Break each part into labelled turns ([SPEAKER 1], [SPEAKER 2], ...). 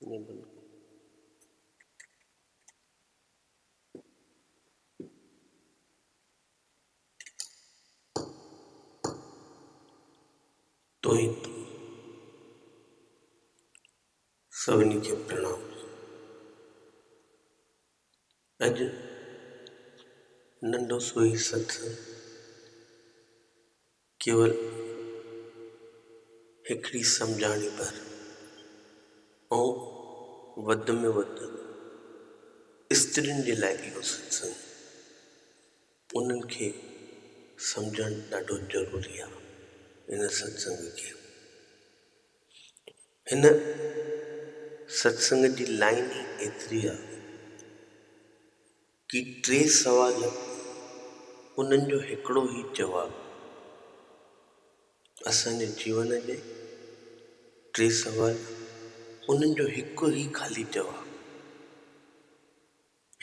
[SPEAKER 1] توهين سڀني کي پرڻام. اڄ ننڍو سو هي ستسنگ ڪيول هڪڙي سمجهاڻي ڀر ۽ وڌ ۾ وڌ استرين جي لاء اهو ستسنگ انهن کي سمجهڻ ڏاڍو ضروري آهي ان ستسنگ کي. هن ستسنگ جي لائين ئي ايتري آ ڪي ٽي سوال انهن جو هڪڙو ئي جواب. اسان جي جيون جي ٽي سوال انهن جو هڪ ئي خالي جواب.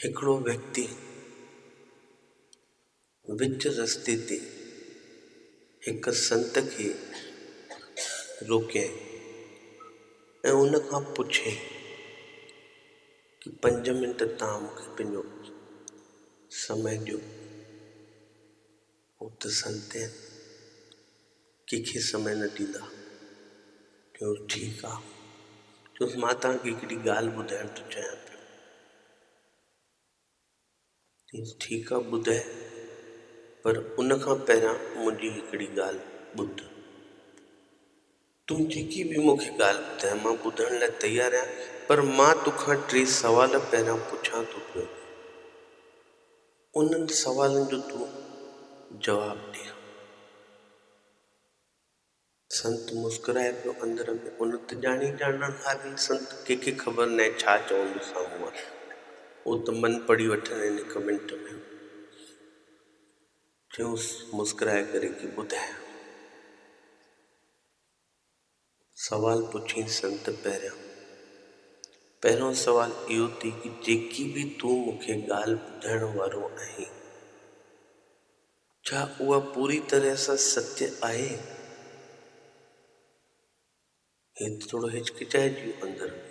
[SPEAKER 1] هڪڙو ويڪتي وچ رستي تي هڪ سنت کي روڪيائين ۽ ان کان پڇيائين ڪي پنج منٽ توهان مون کي پنهنجو سمي ڏيو. هو ته سنت آهن، ڪنهن کي سمي نه ڏيندا. چيو ٺيڪ آ. چيس مان توهان کي هڪڙي ڳالهه ٻڌائڻ ٿو چاهيان پيو. چيس ٺيڪ آ ٻڌاء پر ان کان پهريان منهنجي هڪڙي ڳالهه ٻڌ. تون جيڪي به مون کي ڳالهه ٻڌاء مان ٻڌڻ لاء تيار آهيان پر مان توکان ٽي سوال پهريان پڇان ٿو پيو. انهن سوالن جو تون جواب ڏي. سنت مسڪرائي پيو اندر ۾ ان ته ڄاڻي ڄاڻڻهار آهن سنت ڪنهن کي خبر ناهي ڇا چوندو سامهون وارو اهو ته من پڙهي وٺندا آهن هڪ منٽ ۾. چيائونس مسڪرائي ڪري ڪي ٻڌاء. سوال پڇيائين سنت پهريان. پهريون سوال اهو ٿي ڪي جيڪي به تون مون کي ڳالهه ٻڌائڻ وارو آهين ڇا اها پوري طرح سان ستيه آهي؟ هي ته ٿورو هچڪچائجي ويو اندر ۾.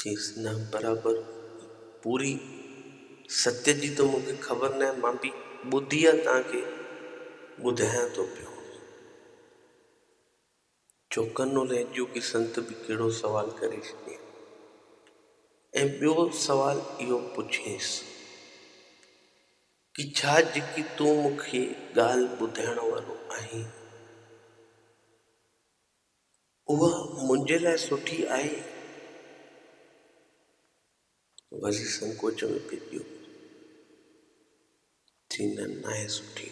[SPEAKER 1] چيس نه برابر پوري ستيه جي ته مون کي خبر ناهي مان به ٻڌي آهي توهان کي ٻڌايان ٿو پيو. چوڪنو رهجيو ڪي سنت به ڪهڙو سوال ڪري ڇڏي ۽ ٻيو سوال اهو پڇيس ڪي ڇا جيڪي تون مون کي ڳالهه ٻڌائڻ وارو آهين اها منهنجي لاء سٺي آهي؟ وري سنڪوچ ۾ پئجي ويو. چي نه ناهي سٺي.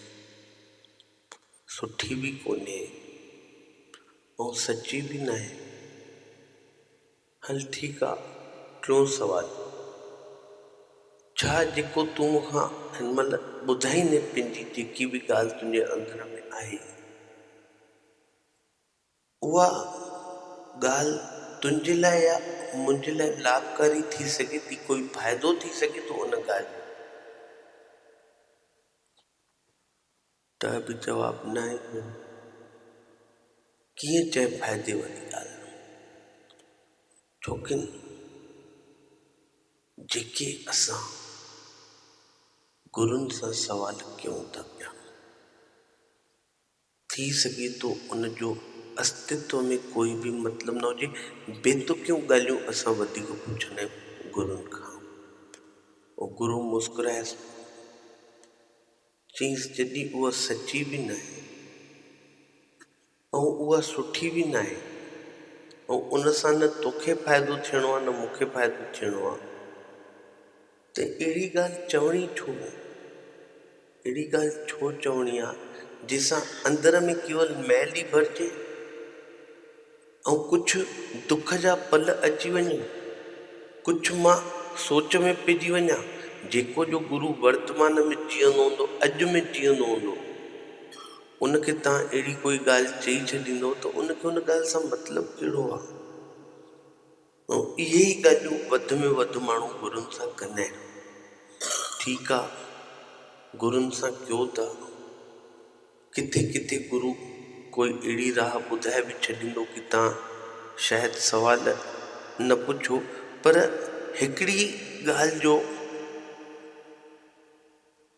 [SPEAKER 1] سٺي به ڪونهي ۽ سچي به ناهي. هل ٺيڪ آ ٽيون سوال ڇا جيڪو تون مون کان هن مهل ٻڌائيندين پنهنجي جيڪي به ڳالهه تنهنجي اندر ۾ آهي اها ڳالهه تنهنجي لاء يا منهنجي لاء لاڀڪاري ٿي سگهي ٿي، ڪوئي فائدو ٿي سگهي ٿو ان ڳالهه جو؟ ته به جواب ناهي ڏنو. ڪيئن چئي فائدي واري ڳالهه؟ ڇوڪن جيڪي اسان گرن سان سوال ڪيون ٿا پيا. ٿي سگهي ٿو ان جو استتو ۾ ڪوئي به مطلب نه هجي. بي تڪيون ڳالهيون اسان وڌيڪ پڇندا آهيون گرن کان. او گرو مسڪرايس. چيس جڏهن اها سچي به ناهي ۽ اها سٺي به ناهي ۽ ان سان نه توکي فائدو ٿيڻو آهي نه مون کي فائدو ٿيڻو آهي ته اهڙي ڳالهه چوڻي ڇو؟ اهڙي ڳالهه ڇو چوڻي آ، جنهن سان اندر ۾ ڪيول ميل ئي ڀرجي ۽ ڪجهه دک جا پل اچي وڃن، ڪجهه مان سوچ ۾ پئجي وڃان، جيڪو جو گرو ورتمان ۾ جيئندو هوندو، اڄ ۾ جيئندو هوندو، ان کي توهان اهڙي ڪوئي ڳالهه چئي ڇڏيندؤ ته ان کي ان ڳالهه سان مطلب ڪهڙو آ؟ ۽ اهي ئي ڳالهيون وڌ ۾ وڌ ماڻهو گرن سان ڪندا آهن. ٺيڪ آ گرن سان ڪيو ٿا. ڪٿي ڪٿي گرو ڪوئي اهڙي راهه ٻڌائي به ڇڏيندو ڪي تان شايد سوال نه پڇو پر هڪڙي ڳالهه جو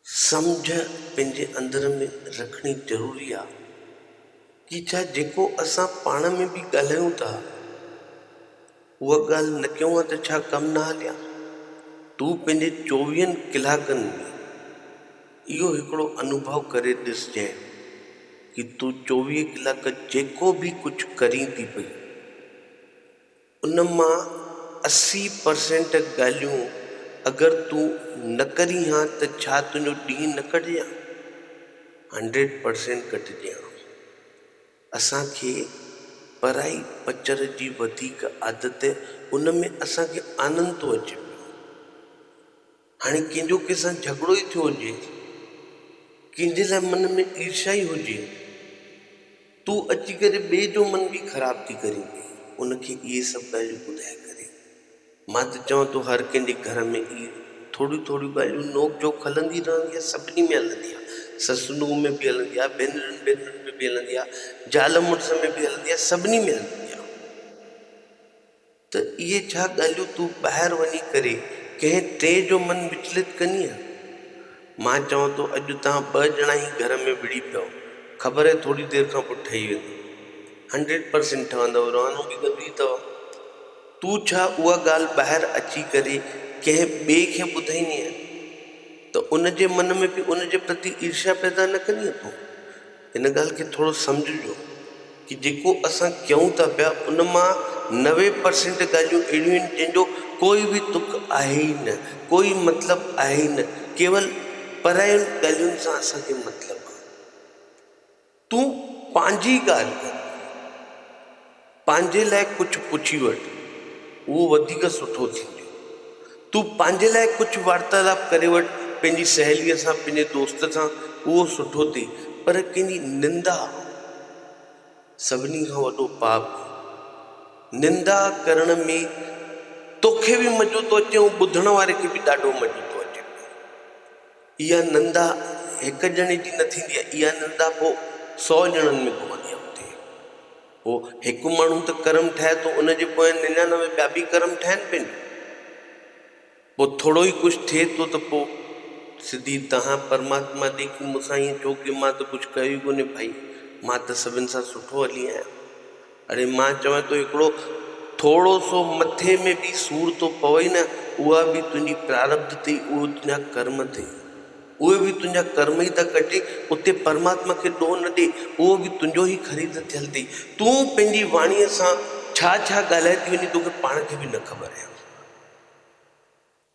[SPEAKER 1] سمجهه پنهنجي اندر ۾ رکڻي ضروري آ ڪي ڇا جيڪو اسان پاڻ ۾ به ڳالهايون ٿا اها ڳالهه نه ڪيون ها ته ڇا ڪم نه هلي ها؟ تون پنهنجي چوويهن ڪلاڪن ۾ اهو هڪڙو انوڀو ڪري ڏسجانء ڪي تون چوويهه ڪلاڪ جيڪو به ڪجهه ڪرين ٿي پئي ان مان 80% ڳالهيون اگر تون نه ڪرين ها ته ڇا تنهنجو ڏينهن نه ڪٽجي ها؟ 100% ڪٽجي ها. اسان کي پرائي پچر جي وڌيڪ عادت ان ۾ اسان کي آنند ٿو اچي پيو. هاڻي ڪنهن جو ڪنهن سان جهڳڙو ئي ٿيو هجي، ڪنهن جي لاء من ۾ ايرشا ئي هجي، تون اچي ڪري ٻئي جو من به خراب ٿي ڪرين پئي، ان کي اهي سڀ ڳالهيون ٻڌائي ڪري. مان ته چوان ٿو هر ڪنهن جي گهر ۾ اهي ٿوريون ٿوريون ڳالهيون نوڪ جهوڪ هلندي رهندي آهي، سڀني ۾ هلندي آهي، سس نونهن ۾ به هلندي آهي، ڀينرن ڀينرن ۾ به هلندي آهي، زال مڙس ۾ به هلندي آهي، سڀني ۾ هلندي آهي. ته اهي ڇا ڳالهيون تون ٻاهر وڃي ڪري ڪنهن ٽئين جو من وچلت ڪندينء؟ مان چوان ٿو اڄ توهان ٻه ڄڻا ئي گهر ۾ وڙهي پئو، خبر آهي ٿوري دير کان پوء ٺهي ويندؤ. 100% ٺهندؤ، روانو به گڏ ئي اٿو. تون ڇا اها ڳالهه ٻاهر اچي ڪري ڪنهن ٻئي کي ٻڌائيندينء ته ان جي من ۾ به ان جي پرتي ايرشيا پيدا نه ڪندينء تون؟ هن ڳالهه کي ٿورو سمجهجو ڪي جيڪو اسان ڪيون ٿا پيا ان مان 90% ڳالهيون اهڙيون آهن جنهن جو ڪوئي به تڪ آهي ئي نه، ڪوئي مطلب آهي ئي نه، ڪيول پراين ڳالهين سان اسان کي مطلب آهي. تون پنهنجي ڳالهه ڪر، پنهنجي لاء ڪجهه پڇي وٺ، اهو وڌيڪ سٺو ٿيندو. تون پنهنجي لاء ڪجهه وارتالاپ ڪري وٺ پنهنجي سهيليء سان، پنهنجي دوست سان، اهو سٺو ٿئي. پر ڪنهن جي نندا سڀني کان وڏو پاپ آهي. نندا ڪرڻ ۾ توکي به مزو ٿو اچي ۽ ٻڌڻ واري کي به ڏاڍو مزو ٿو اچي پيو. اها نندا هڪ ڄڻي جي نه ٿيندي آهي، اها نندا پوء سئو ڄڻن ۾ گهمندي آهي اتي. پوء هڪ ماڻهو ته ڪرم ٺاهي ٿو، ان جي پويان 99 ٻيا به ڪرم ٺاهن پين. پوء ٿورو ئي ڪجهه ٿئي ٿو ته پوء سڌي دانهن پرماتما ڏي ڪي مون سان ائين ڇو ڪيو، مان ته ڪجهه ڪيو ئي ڪونهي ڀائي، مان ته سڀن سان سٺو هلي آيان. اڙي مان چوين ٿو هڪڙو ٿورو سو مٿي ۾ به سور ٿو پوئي نه، اها به تنهنجي پراربڌ اٿئي، اهو تنهنجا ڪرم اٿئي. اهي به تنهنجا ڪرم ئي ٿا ڪٽي، اتي پرماتما کي ڏوهه نه ڏي، اهو به تنهنجو ئي خريد ٿيل اٿئي. تون پنهنجي واڻيء سان ڇا ڇا ڳالهائي ٿي وڃين، توکي پاڻ کي به نه خبر آهي.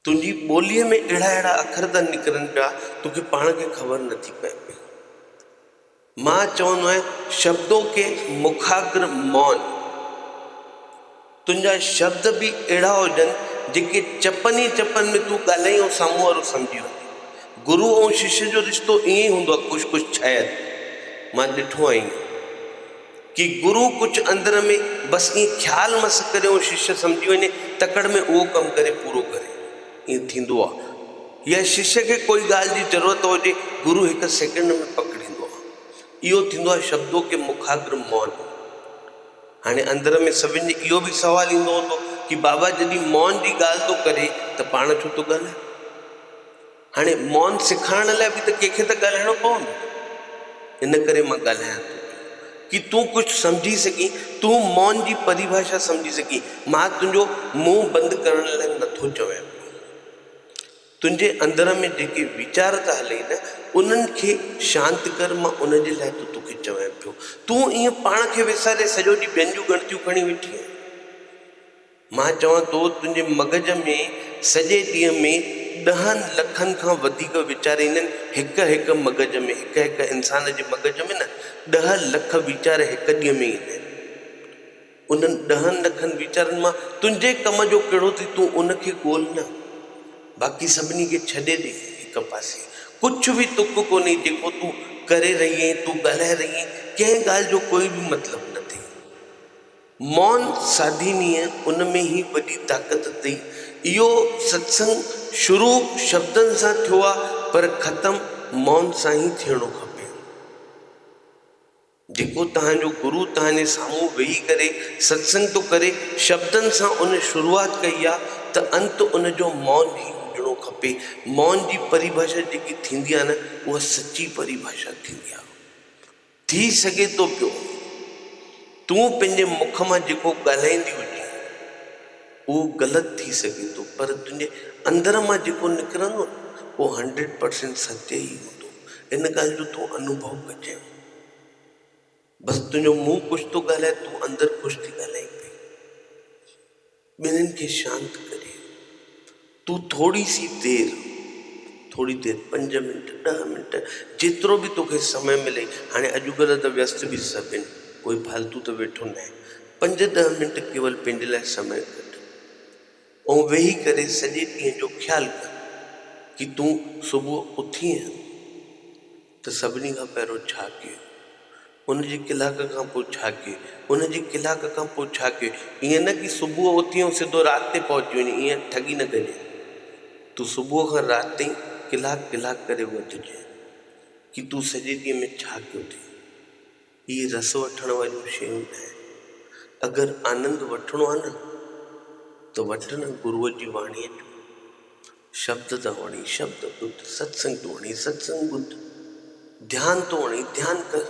[SPEAKER 1] تنهنجي ٻوليء ۾ اهڙا اهڙا اکر ٿا نڪرن پيا، توکي پاڻ کي خبر نه ٿي پئي پئي. مان چوندو آهيان، شبدون ڪي مکاگر مون. تنهنجا شبد به اهڙا هجن، جيڪي چپن ئي چپن ۾ تون ڳالهائين ۽ سامهون وارو سمجهي وڃي. گرو ۽ ششيه جو رشتو ائين ئي هوندو آهي، ڪجهه ڪجهه شايد مان ڏٺو آهي ائين. ڪي گرو ڪجهه اندر ۾ بس ائين خيال مس ڪري ۽ ششيه سمجهي وڃي تڪڙ ۾ اهو ڪم ڪري پورو ڪري. ائين ٿيندو آ. يا ششيه کي ڪوئي ڳالهه جي ضرورت هجي گرو هڪ سيڪنڊ ۾ پڪڙيندو آ. اهو ٿيندو آ شبدو ڪي مکاگر مون. هاڻي اندر ۾ سڀن جي اهو به سوال ايندو هوندو ڪي بابا جڏهن مون جي ڳالهه ٿو ڪري ته پاڻ ڇو ٿو ڳالهائي؟ هاڻي مون سيکارڻ لاء به ته ڪنهن کي ته ڳالهائڻو پوندو. ان ڪري مان ڳالهايان ٿو پيو ڪي تون ڪجهه سمجهي سگهين، تون مون جي پريڀاشا سمجهي سگهين. مان تنهنجو منهن بند ڪرڻ لاء نٿو چوين پيو. تنهنجي اندر ۾ جيڪي ويچار ٿا هلئي نه، انهن کي شانت ڪر، مان ان جي لاء ٿو توکي چوين پيو. تون ائين پاڻ کي وساري سڄو ڏينهن ٻين جون ڳڻتيون کڻي ويٺي آهين. مان چوان ٿو تنهنجي مغز ۾ سڄي ڏينهن ۾ ڏهن لکن کان وڌيڪ ويچار ايندا آهن، هڪ هڪ مغز ۾ هڪ هڪ انسان جي مغز ۾ نه ڏهه لک ويچار هڪ ڏينهن ۾ ايندا آهن. انهن ڏهن لکن ويچارن مان تنهنجي ڪم جو ڪهڙو ٿي تون ان کي ڳول نه. باقي سڀني کي ڇڏي ڏي هڪ پاسي. ڪجهه به تڪ ڪونهي جيڪو تون ڪري رهي آهين، تون ڳالهائي رهي آهين، ڪنهن ڳالهه جو ڪوئي به مطلب نه ٿئي. مون ساڌينيء ان ۾ ئي وڏي طاقت اٿئي. اهو ستسنگ شروع شبدن سان ٿيو آ پر ختم مون سان ئي ٿيڻو کپي. جيڪو توهان جو گرو توهان جي سامهون ويهي ڪري ستسنگ ٿو ڪري، شبدن سان ان شروعات ڪئي آ ته انت ان جو مون ئي هجڻو کپي. مون جي پريڀاشا جيڪي ٿيندي آ نه اها سچي پريڀاشا ٿيندي آ. ٿي سگهي ٿو پيو تون پنهنجي مک مان جيڪو ڳالهائيندي هجين اهو غلط ٿي سگهي ٿو پر تنهنجي اندر مان جيڪو نڪرندو نه اهو هنڊريڊ پرسينٽ ستيه ئي هوندو. ان ڳالهه جو تون انوڀو ڪجين. بس تنهنجو منهن ڪجهه ٿو ڳالهائي، تون اندر ڪجهه ٿي ڳالهائين پئي. ٻنهين کي شانت ڪري تون ٿوري سي دير، ٿوري دير، پنج منٽ، ڏهه منٽ، جيترو به توکي سمي ملي، هاڻي اڄڪلهه ته ويست به سڀ آهن، ڪوئي فالتو ته ويٺو ناهي، پنج ڏهه منٽ ڪيول پنهنجي لاء سمي ڪڍ. ۽ ويهي ڪري سڄي ڏينهن جو خيال ڪر ڪي تون صبح اٿينء ته سڀني کان پهريون ڇا ڪيو؟ ان جي ڪلاڪ کان پوء ڇا ڪيو؟ ان جي ڪلاڪ کان پوء ڇا ڪيو؟ ائين نه ڪي صبح اٿي ۽ سڌو رات تي پهچي وڃين، ائين ٺڳي نه ڪجي. تون صبح کان رات تائين ڪلاڪ ڪلاڪ ڪري وڌجين ڪي تون سڄي ڏينهن ۾ ڇا ڪيو اٿئي؟ اهي رس وٺڻ واريون شيون ناهن. اگر آنند وٺڻو آهي نه ته وٺ نه گروء جي واڻيء جو. شبد ٿا وڻي شبد ٻڌ، ستسنگ ٿو وڻي ستسنگ ٻڌ، ڌيان ٿو وڻي ڌيان ڪر.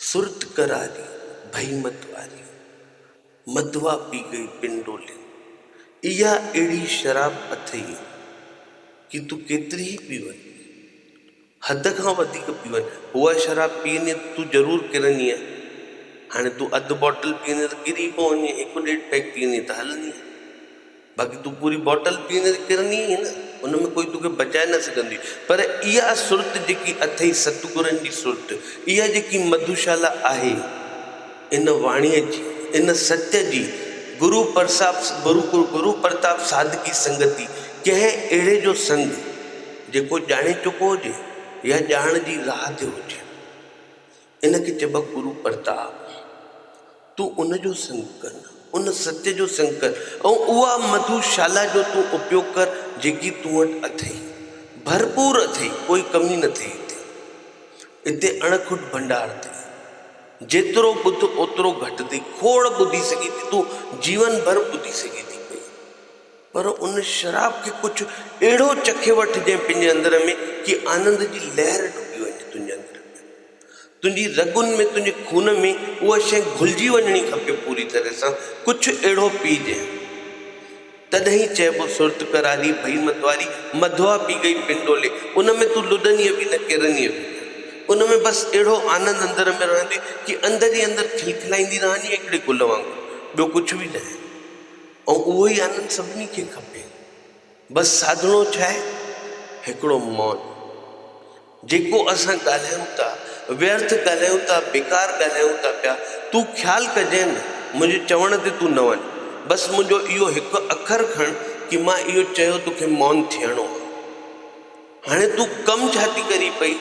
[SPEAKER 1] سرت ڪراري ڀئي مت واري، مڌوا پي گئي پنڊولي. اها اهڙي شراب اٿئي ڪي تون ڪيتري ئي پي وڃ. حد کان وڌيڪ پي وڃ. اها شراب پيئندينء ته تون ضرور ڪرندينء. هاڻي تون اڌ باٽل پيئندينء ته ڪري پوندينء، هڪ ڏيڍ پيگ پيئندينء ته هلندينء. باقي تون پوري باٽل پيئندينء ته ڪرندينء ئي نه، ان ۾ ڪوئي توکي بچائي نه سگهندو. پر اها سرت جيڪي اٿئي ستگرن جي سرت، اها جيڪي مڌوشالا آهي، ان واڻيء جي، ان ستيه جي، گرو پرساپ، گرو پرتاپ ساڌڪي سنگتي، ڪنهن اهڙي جو سنگ، جيڪو ڄاڻي چڪو هجي يا ڄاڻ جي راهه تي هجي، ان کي چئبو آهي گرو پرتاپ. تون ان جو سنگ ڪر، ان ستيه جو سنگ ڪر ۽ اها مڌو شالا جو تون اپيوگ ڪر جيڪي تون وٽ اٿئي، ڀرپور اٿئي، ڪوئي ڪمي نه اٿئي اتي. اتي اڻ کٽ ڀنڊار اٿئي. جيترو ٻڌ اوترو گهٽ اٿئي. کوڙ ٻڌي سگهين ٿي تون، جيون ڀر ٻڌي سگهين ٿي پئي. پر ان شراب کي ڪجهه اهڙو چکي وٺ جنهن پنهنجي اندر ۾ ڪي آنند جي لهر ڊڪي وڃي تنهنجي اندر ۾، تنهنجي رڳن ۾ تنهنجي خون ۾ اها شيء گهلجي وڃڻي کپي پوري طرح سان ڪجهه اهڙو پي جنهن تڏهن ئي چئبو سرت قراري ڀئي متواري مڌوا پي گئي پنڊولي ان ۾ تون لڏندينء به نه ڪرندينء به نه ان ۾ بس اهڙو آنند اندر ۾ رهندي ڪي اندر ئي اندر کلکلائيندي رهندينء هڪڙي گل وانگر ٻيو ڪجهه به ناهي. ۽ اهو ئي آنند سڀني کي کپي. بس ساڌڻو ڇا آهي؟ هڪڙو مون. جيڪو اسان ڳالهايون ٿا، ويرٿ ڳالهايون ٿا، بيڪار ڳالهايون ٿا پيا، تون خيال ڪجانء نه، منهنجي چوڻ تي تون نه وڃ. بس منهنجو اهو هڪ اکر کڻ ڪي مان اهو چيو توکي مون ٿيڻو آهي. هاڻي تون ڪم ڇا ٿي ڪرين پئي؟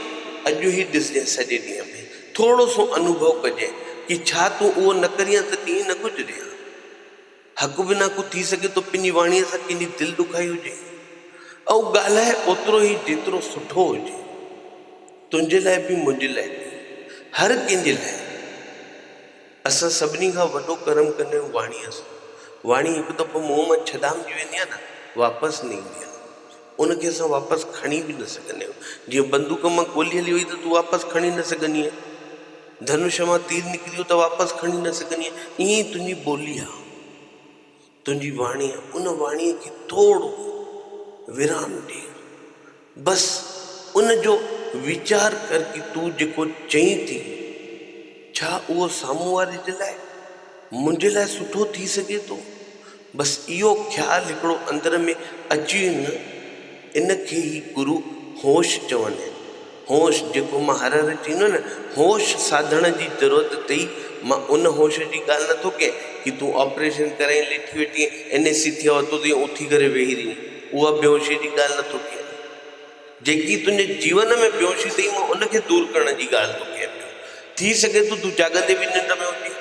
[SPEAKER 1] اڄ ئي ڏسجين سڄي ڏينهن ۾. ٿورو سو انوڀو ڪجين ڪي ڇا تون اهو نه ڪرين ها ته ڏينهن نه گذري ها. حق بنا ڪو ٿي سگهي ٿو پنهنجي واڻيء سان ڪنهن جي دل ڏکائي هجي ۽ ڳالهائي اوترو ئي جيترو سٺو هجي تنهنجي لاء به منهنجي لاء به هر ڪنهن جي لاء اسان سڀني کان وڏو ڪرم ڪندا آهيون واڻيء سان واڻي هڪ دفعو منهن مان ڇڏامجي ويندي آهي نه واپس نه ايندي آهي ان کي اسان واپس کڻي به نه سگهندا آهيون. جيئن بندوق مان گولي هلي وئي ته تون واپس کڻي نه سگهندينء. ڌنش مان تير نڪري ويو ته واپس کڻي نه سگهندينء. ائين ئي تنهنجي ٻولي آ، تنهنجي واڻي آ. ان واڻيء کي ٿورو ورام ڏي. بس ان جو ويچار ڪر ڪي تون جيڪو چئين ٿي، ڇا اهو سامهون واري جي لاء، منهنجي لاء سٺو ٿي سگهي ٿو؟ بس اهو خيال هڪڙو اندر ۾ اچي ويو نه، ان کي ئي گرو هوش چوندا آهن. هوش جيڪو مان هر هر چوندو آهيان نه، هوش ساڌڻ جي ضرورت اٿئي، مان ان هوش جي ڳالهه نٿو ڪيان ڪي تون آپريشن ڪرائين ليٺي ويٺي اين اي سي ٿيا اتو تائين اٿي ڪري ويهي رهين، اها بيهوشيء جي ڳالهه نٿو ڪيان. جيڪي تنهنجي جيون ۾ بيهوشي اٿئي مان ان کي دور ڪرڻ جي ڳالهه ٿو ڪيان پيو. ٿي سگهي ٿو تون جاڳندي به ننڊ ۾ هجين.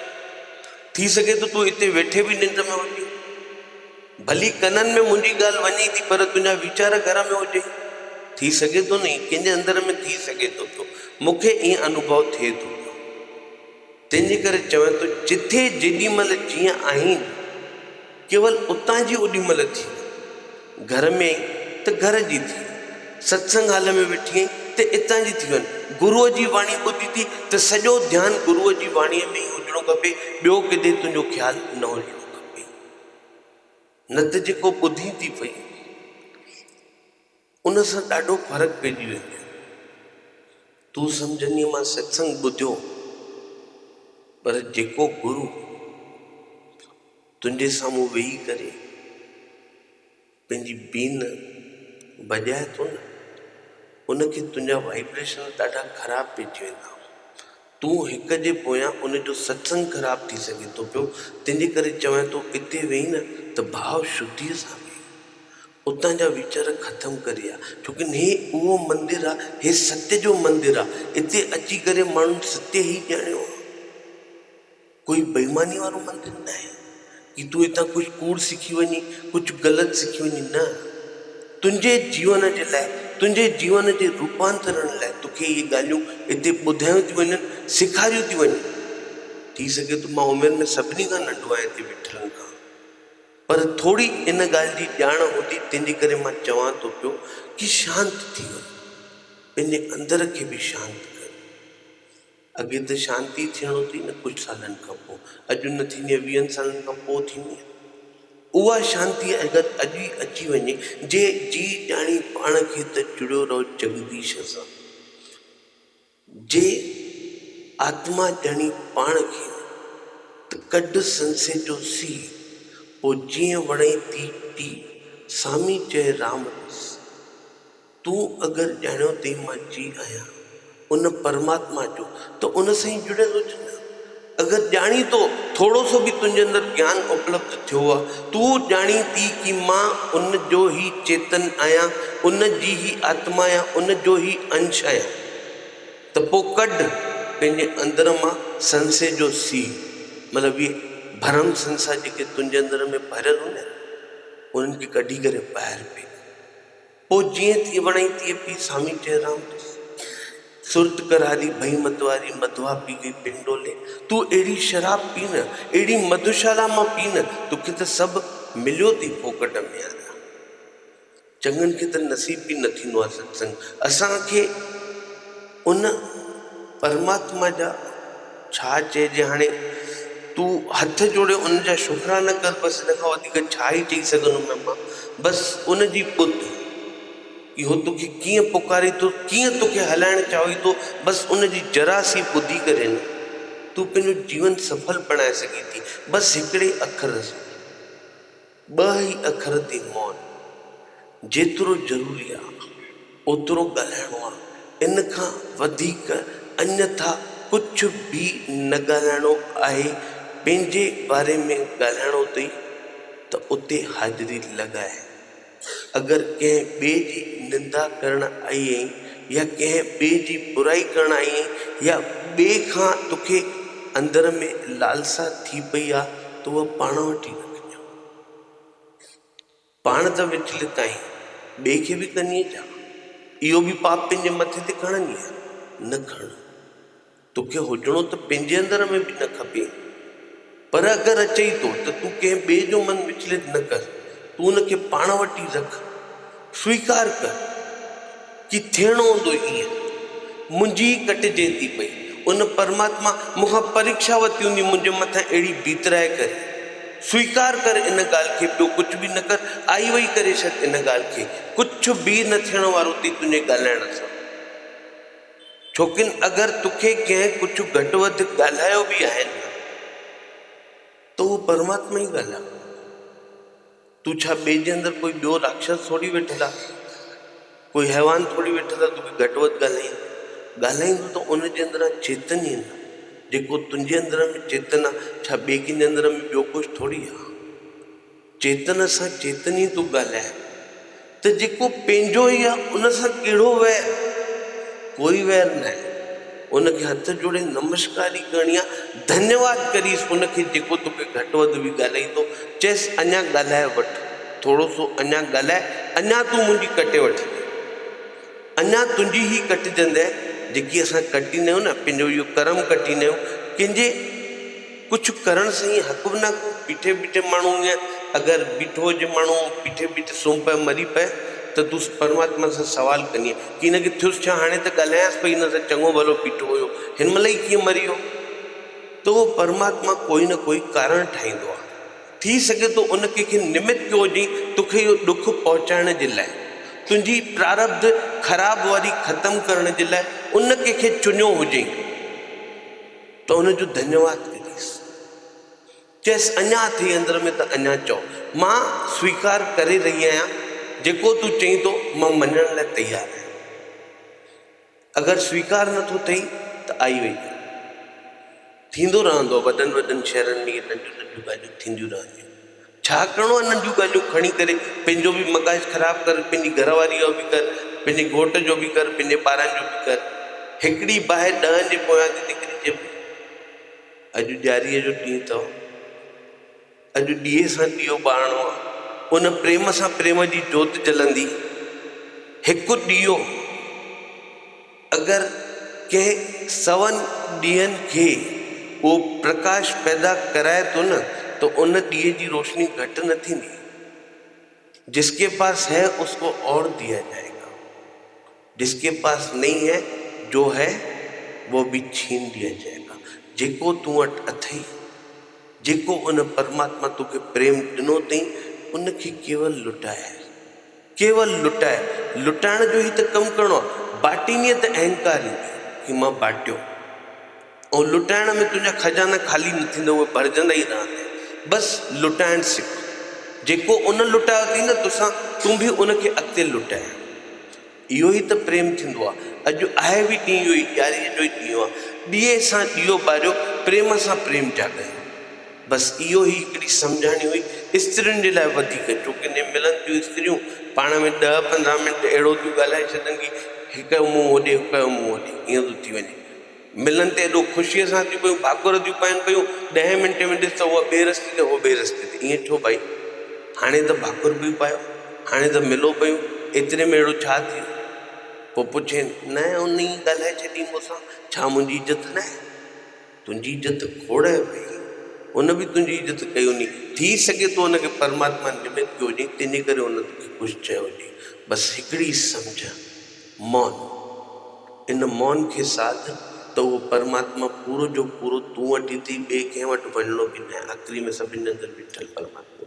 [SPEAKER 1] ٿي سگهي ٿو تون اتي ويٺي به ننڊ ۾ هجين. ڀلي ڪنن ۾ منهنجي ڳالهه وڃي ٿي پر تنهنجا ويچار گهر ۾ هجي. ٿي سگهي ٿو نه ائين ڪنهن جي اندر ۾ ٿي سگهي ٿو پيو. مون کي ائين انوڀو ٿئي ٿو پيو. تنهن جي ڪري چوين ٿو جٿي جيڏي مهل جيئن آهين ڪيول اتان جي اوڏي مهل ٿي وڃ. گهر ۾ آهين ته گهر جي ٿي وڃ. ستسنگ هال ۾ ويٺي آهين ته اتان جي ٿي وڃ. گروء جي واڻي ٻڌي ٿي ته سڄو ڌيان گروء جي واڻيء ۾ ئي هجڻو کپي، ٻيو ڪٿي تنهنجو خيال نه هجڻو کپي. نه ته جيڪو ٻڌين ٿي پئي ان سان ڏاڍو فرق پئجي ويندو. تون سمجهندينء مان ستسنگ ٻڌيو پر جيڪو گرو تنهنجي سامهون ويهي ڪري پنهنجي بين وڄائي ٿو نه ان کي تنهنجا وائبريشن ڏاڍا خراب پئجي ويندا. تون هڪ جي پويان ان جو ستسنگ خراب ٿي سگهي ٿو پيو، تنهنجي ڪري چوين ٿو اتي ويهين نه ته ڀاء شڌيء سان ويهه. اتان جا ويچار ختم ڪري آ، ڇو ڪه هي اهو مندر آ، هي ستيه جو مندر آ، اتي اچي ڪري ماڻهن ستيه ئي ڄاڻيو آ. ڪوئي بيماني وارو مندر ناهي ڪي تون هتان ڪجهه ڪوڙ سکي وڃين، ڪجهه غلط سکي وڃين، نه، تنهنجي جيون جي لاء، تنهنجي جيون جي روپانترڻ لاء توکي اهي ڳالهيون هتي ٻڌايون ٿيون وڃن، سيکاريون ٿيون وڃن. ٿي سگهي ٿو مان عمر ۾ سڀني کان ننڍو آهيان هتي ويٺلن کان، پر ٿوري ان ڳالهه جي ڄاڻ هوندي، تنهن جي ڪري مان چوان ٿو پيو ڪي شانت ٿي وڃ، پنهنجي اندر کي به شانت ڪر. اڳي ته شانتي ٿيڻو اٿئي نه ڪجهه سالن کان پوء، اڄ نه ٿيندي ويهن سالن کان پوء ٿيندي. اها شانتي اگر اڄ ئي اچي وڃي، جي جي ڄاڻي پاڻ کي ته جڙيو رهو جڳديش سان. جي آتما ڄاڻي پاڻ کي ته ڪڍ سنسي جو سي، پوء جيئن وڻئي تي ٽي، سامي چئي رام ڏس. تون اگر ڄاڻيو تئين مان جي آهيان ان پرماتما جو ته ان سان ئي جڙيل هج نه. اگر ڄاڻين ٿو ٿورو سو به تنهنجي اندر گيان اپلبڌ ٿيو آ، تون ڄاڻين ٿي ڪي مان ان جو ئي چيتن آهيان، ان جي ئي آتما آهيان، ان جو ئي انش آهيان ته پوء ڪڍ پنهنجي اندر مان سنسي جو سي مطلب اهي ڀرم سنسا جيڪي تنهنجي اندر ۾ ڀريل هوندا آهن انهن کي ڪڍي ڪري ٻاهر ڦيڪ. پوء جيئن ٿي وڻئي تيئن پي، سامي چئي رام ڏس. سرت ڪراري ڀئي متواري، مڌوا پي گئي پنڊولي. تون اهڙي شراب پي نه، اهڙي مڌوشالا مان پي نه، توکي ته سڀ مليو ٿي ڦوڪٽ ۾ يار. چڱن کي ته نصيب به نه ٿيندو آهي ستسنگ. اسان کي ان پرماتما جا ڇا چئجي هاڻي تون هٿ جوڙي ان جا شڪرانا ڪر بس ان کان وڌيڪ ڇا ئي چئي سگهندم مان بس ان جي ٻڌ ڪي هو توکي ڪيئن پڪاري ٿو ڪيئن توکي هلائڻ چاهي ٿو بس ان جي ذرا سي ٻڌي ڪري نه تون پنهنجو جيون سڦل بڻائي سگهين ٿي بس هڪڙي اکر سان ٻه ئي اکر تي مون جيترو ضروري آ اوترو ڳالهائڻو آ ان کان وڌيڪ انيٿا ڪجهه به نه ڳالهائڻو آهي پنهنجي باري ۾ ڳالهائڻو اٿئي ته اتي حاضري لڳاء اگر ڪنهن ٻئي جي نندا ڪرڻ آئي آهين يا ڪنهن ٻئي جي برائي ڪرڻ آئي آهين يا ٻئي کان توکي اندر ۾ لالسا ٿي پئي آ ته اها پاڻ وٽ ئي رکجان. پاڻ ته وچلت آهين، ٻئي کي به ڪندينء ڇا؟ اهو به پاپ پنهنجي مٿي تي کڻندينء؟ نه کڻ. توکي هجڻو ته پنهنجي اندر ۾ به نه کپي. پر اگر اچئي ٿو ته تون ڪنهن ٻئي جو من وچلت نه ڪر. تون ان کي پاڻ وٽ ئي رک. سويڪار ڪر ڪي ٿيڻو هوندو ائين. منهنجي ئي ڪٽجي ٿي پئي. ان پرماتما مون کان پريکشا ورتي هوندي منهنجي مٿان اهڙي بيترائي ڪري. سويڪار ڪر ان ڳالهه کي ٻيو ڪجهه به نه ڪر. آئي وئي ڪري ڇڏ ان ڳالهه کي. ڪجهه به نه ٿيڻ وارو اٿئي تنهنجي ڳالهائڻ سان. ڇوڪن اگر توکي ڪنهن ڪجهه گهٽ وڌ ڳالهايو به آهي نه ته اهو پرماتما ئي ڳالهايو. تون ڇا ٻئي جي اندر ڪوئي ٻيو راڪشس ٿوري ويٺل آهي، ڪوئي حيوان ٿوري ويٺل آهي توکي گهٽ وڌ ڳالهائيندو. ڳالهائيندو ته ان جي اندران چيتن ئي نه، جيڪو تنهنجي اندر ۾ چيتن آهي، ڇا ٻئي ڪنهن جي اندر ۾ ٻيو ڪجهه ٿوري آهي. چيتن سان چيتن ئي ٿو ڳالهائي ته جيڪو پنهنجو ئي آهي ان سان ڪهڙو وير؟ ڪوئي وير ناهي. ان کي هٿ جوڙي نمشڪار ئي ڪرڻي آهي، ڌنيواد ڪريس ان کي جيڪو توکي گهٽ وڌ به ڳالهائيندو، چئيس اڃا ڳالهائي وٺ، ٿورو سو اڃا ڳالهائي، اڃا تون منهنجي ڪٽي وٺندين. اڃا تنهنجي هي ڪٽجندي جيڪي اسان ڪٽيندا آهيون نه پنهنجو اهو ڪرم ڪٽيندا آهيون ڪنهن جي ڪجهه ڪرڻ سان ئي حق به نه بيٺي بيٺي ماڻهو ائين اگر بيٺو هجي ماڻهو بيٺي بيٺي سمهي پئي مري پئي ته تون پرماتما سان سوال ڪندينء ڪي هن کي ٿيس ڇا هاڻي ته ڳالهايانس پئي هن سان چڱو ڀلو بيٺو هيو هن مهل ئي ڪيئن مري ويو ته اهو پرماتما ڪوئي نه ڪوئي ڪارڻ ٺاهيندو آهي. ٿي سگهي ٿو ان ڪنهن کي نمت ڪيو هجئين توکي اهو ڏک پهچائڻ جي لاء، تنهنجي پراربڌ خراب واري ختم ڪرڻ جي لاء ان ڪنهن کي چنيو هجئين ته ان جو ڌنيواد ڪجيس. چيس اڃا اٿئي اندر ۾ ته اڃا چئو. مان سويڪار ڪري رهي آهيان، جيڪو تون چئين ٿو مان مڃڻ لاء تيار آهيان. اگر سويڪار نه ٿو ٿئي ته آئي وئي ڪر. ٿيندو رهندو آهي وڏن وڏن شهرن ۾ اهي ننڍيون ننڍيون ڳالهيون ٿينديون رهنديون. ڇا ڪرڻو آهي ننڍيون ڳالهيون کڻي ڪري پنهنجو به مغز خراب ڪر پنهنجي گهر واري جو به ڪر پنهنجي گهوٽ جو به ڪر پنهنجي ٻارن جو به ڪر. هڪڙي باهه ڏهن جي پويان ٿي نڪري چئي پئي اڄ ڏياريء جو ڏينهن اٿو. اڄ ڏيئي سان ڏيئو ٻارڻو آ. ان پريم سان پريم جي جوت جلندي. هڪ ڏيئو اگر ڪنهن سون ڏيئن کي اهو پرڪاش پيدا ڪرائي ٿو نه ته ان ڏيئي جي روشني گهٽ نه ٿيندي. جس ڪي پاس هي اس ڪو اور ديا جائي گا. جس ڪي پاس نهين هي جو هي وو ڀي ڇين ليا جائي گا. جيڪو تون وٽ اٿئي، جيڪو ان پرماتما توکي پريم ڏنو اٿئي، ان کي ڪيول لٽاء. ڪيول لٽاء. لٽائڻ جو ئي ته ڪم ڪرڻو آهي. باٽيندينء ته اهنڪار ايندو ڪي مان باٽيو. ۽ لٽائڻ ۾ تنهنجا خزانا خالي نه ٿيندا، اهي ڀرجندا ئي رهندا. بس لٽائڻ سک. جيڪو ان لٽايو اٿئي نه توسان، تون به ان کي اڳتي لٽاء. اهو ئي ته پريم ٿيندو آهي. اڄ آهي به ڏينهن اهو ئي، ڏياريء جو ئي ڏينهن آهي. ڏيئي سان ڏيئو ٻاريو، پريم سان پريم جاڳايو. بس اهو ئي هڪڙي سمجهاڻي هئي استرين جي لاء وڌيڪ، ڇو ڪه ني ملن ٿيون استريون پاڻ ۾ ڏهه 15 منٽ اهڙو ٿيون ڳالهائي ڇڏن ڪي هڪ جو منهن هوڏي هڪ جو منهن هوڏي ائين ٿو ٿي وڃي. ملن ته ايڏو خوشيء سان ٿيون پيون ڀاڪر ٿيون پائن پيون، ڏهين منٽي ۾ ڏس ته اها ٻئي رستي تي هو ٻئي رستي تي، ائين ڇو ڀائي؟ هاڻي ته ڀاڪر پيون پايو، هاڻي ته ملو پيون، ايتري ۾ اهڙو ڇا ٿي ويو؟ پوء پڇين، نه ان ئي ڳالهائي ڇڏي مون سان، ڇا منهنجي عزت ناهي؟ تنهنجي عزت کوڙ آهي ڀائي، ان به تنهنجي عزت ڪئي هوندي، ٿي سگهي ٿو ان کي پرماتما نمت ڪيو هجئين، تنهنجي ڪري هن توکي ڪجهه چيو هجي، بس هڪڙي سمجهه، مون. ان مون کي ساڌ ته اهو پرماتما پورو جو پورو تون وٽ ئي اٿئي، ٻئي ڪنهن وٽ وڃڻو به ناهي، آخري ۾ سڀن جي اندر ويٺل پرماتما.